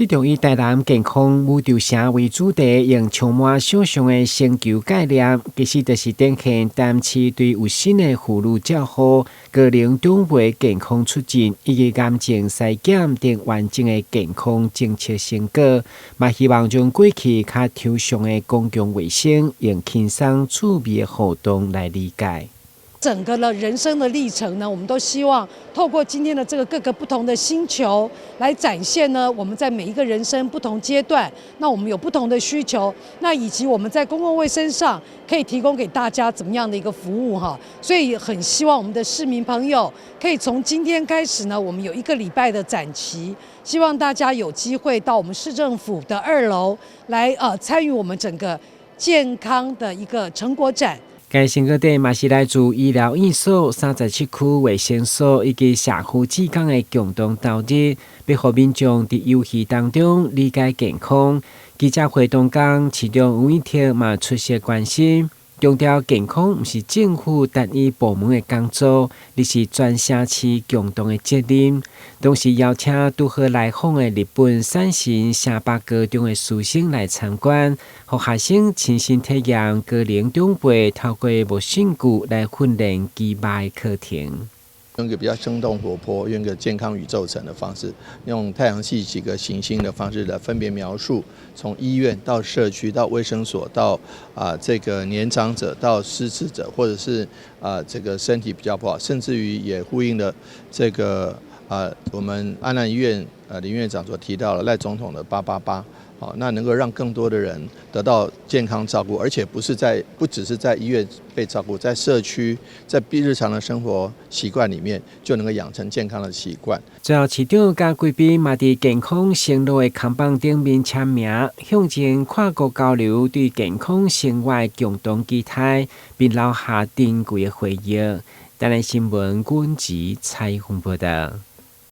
這場以台南健康宇宙城為主題，用充滿想像的星球概念，其實就是展現台南市對有心的婦女照護、高齡長輩健康促進以及癌症篩檢等完整的健康政策成果，嘛希望將過去較抽象的公共衛生，用輕鬆趣味的互動來理解。整個的人生的歷程呢，我們都希望透過今天的這個各個不同的星球來展現呢，我們在每一個人生不同階段，那我們有不同的需求，那以及我們在公共衛生上可以提供給大家怎麼樣的一個服務哈，所以很希望我們的市民朋友可以從今天開始呢，我們有一個禮拜的展期，希望大家有機會到我們市政府的二樓來參與我們整個健康的一個成果展。該成果展嘛是來自醫療院所、37區衛生所以及社區志工的共同投入，欲予民眾佇遊戲當中理解健康。記者會當中，市長吳怡婷嘛出席關心，強調健康毋是政府單一部門的工作，而是全城市共同的責任。同時邀請拄好來訪的日本傘神城北高中的師生來參觀，予學生親身體驗高齡長輩透過木糝具來訓練肌肉的課程。用一個比較生動活潑，用一個健康宇宙城的方式，用太陽系幾個行星的方式來分別描述，從醫院到社區到衛生所到這個年長者到失智者，或者是這個身體比較不好，甚至於也呼應了這個我們安南醫院林院長所提到了賴總統的888。好，那能夠讓更多的人得到健康照顧，而且不是在不只是在醫院被照顧，在社區，在日常的生活習慣裡面就能夠養成健康的習慣。最後，市長佮貴賓嘛佇健康承諾的看板頂面簽名，象徵跨國交流對健康生活的共同期待，並留下珍貴的回憶。台南新聞阮子采訪報道。